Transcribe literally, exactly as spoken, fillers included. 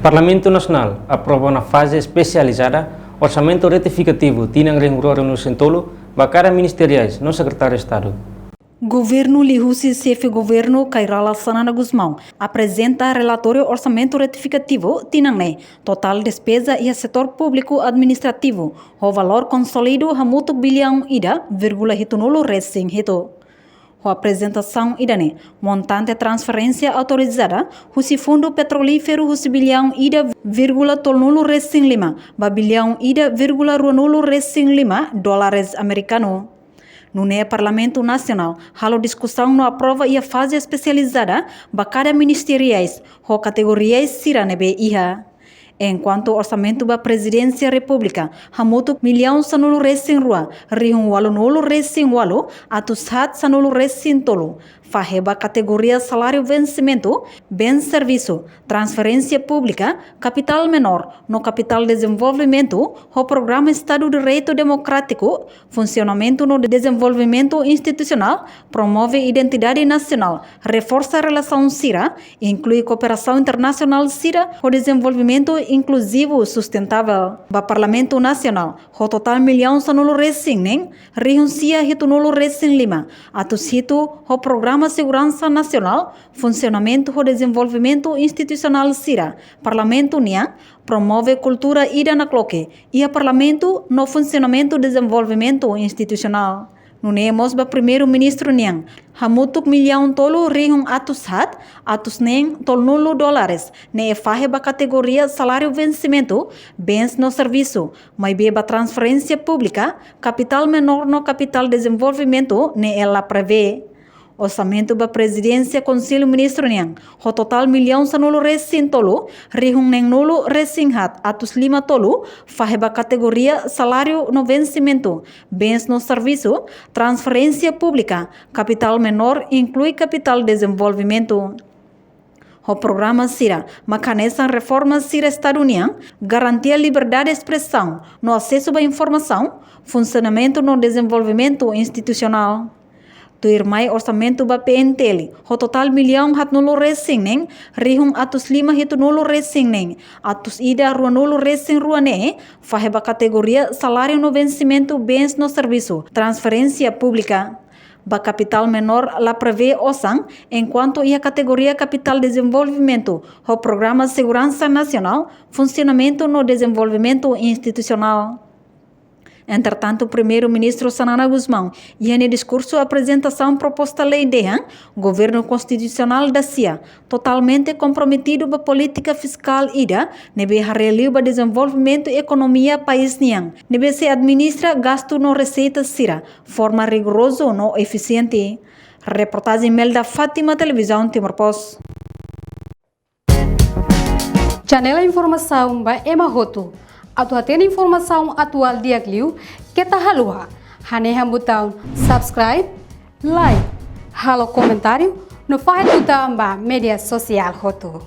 Parlamentu Nasionál aprova ona faze espesializada orsamentu retifikativu tinan rihun rua ruanulu-resin-tolu ba kada ministeriais no sekretáriu Estadu. Governu liuhusi Xefe Governu Kay Rala Xanana Gusmão aprezenta relatóriu orsamentu retifikativu tinan ne'e, totál despeza iha setór públiku administrativu ho valór konsolidadu hamutuk biliaun ida vírgula hitunulu-resin-hitu. Ho aprezentasaun ida-ne'e, montante transferénsia autorizada husi Fundu Petrolíferu husi biliaun ida vírgula tolunulu-resin-lima ba biliaun ida vírgula ruanulu-resin-lima dólares amerikanu. Nune'e Parlamentu Nasionál halo diskusaun no aprova iha faze espesializada ba kada ministeriais ho kategorias sira ne'ebé iha. Enkuantu orsamentu ba Prezidénsia Repúblika hamutuk millaun sanulu-resin-rua rihun ualunulu-resin-ualu atus haat sanulu-resin-tolu, fahe ba kategoria saláriu vensimentu, bens servisu, transferénsia públika, kapitál menór no kapitál dezenvolvimentu, ho programa Estadu Direitu Demokrátiku, funsionamentu no dezenvolvimentu institusionál, promove identidade nasionál, reforsa relasaun sira, inklui kooperasaun internasionál sira ho dezenvolvimentu inkluzivu sustentável. Ba Parlamentu Nasionál, ho totál millaun sanulu-resin-neen rihun sia hitunulu-resin-lima atus hitu, ho programa seguransa nasionál, funsionamentu ho dezenvolvimentu institusionál sira, Parlamentu nian, promove kultura ida-nakloke iha Parlamentu no funsionamentu dezenvolvimentu institusionál. Nune'e mós ba Primeiru-Ministru nian, hamutuk millaun tolu rihun atus haat atus neen tolunulu dólares ne'e fahe ba kategoria saláriu vensimentu, bens no servisu, maibé ba transferénsia públika, kapitál menór no kapitál dezenvolvimentu ne'e la prevee. Orsamentu ba Prezidénsia Konsellu Ministru nian, ho totál millaun sanulu-resin-tolu rihun neenulu-resin-haat atus lima tolu, fahe ba kategoria saláriu no vensimentu, bens no servisu, transferénsia públika, kapitál menór, inklui kapitál dezenvolvimentu. Ho programa sira mak hanesan reforma sira Estadu nian, garantia liberdade espresaun no asesu ba informasaun, funsionamentu no dezenvolvimentu institusionál. Tuirmai orsamentu ba P N T L, ho totál millaun haatnulu-resin-neen rihun atus lima hitunulu-resin-neen atus ida ruanulu-resin-rua ne'e, fahe ba kategoria saláriu no vensimentu, bens no servisu, transferénsia públika. Ba kapitál menór la prevee osan, enkuantu iha kategoria kapitál dezenvolvimentu, ho programa seguransa nasionál, funsionamentu no dezenvolvimentu institusionál. Entretantu, Primeiru-Ministru Xanana Gusmão, iha nia diskursu aprezentasaun proposta lei dehan, Governu Konstitusionál da-sia totalmente komprometidu ba polítika fiskál ida ne'ebé haree liu ba dezenvolvimentu ekonomia país nian, ne'ebé sei administra gastu no reseita sira forma rigorozu no efisiente. Reportajen Melda Fátima, Televizaun Timor Post. Janela informasaun ba ema hotu. Atu hatene informasaun atuál di'ak liu, keta haluha hanehan butaun subscribe, like, halo komentáriu, no fahe tutan ba média sosiál hotu.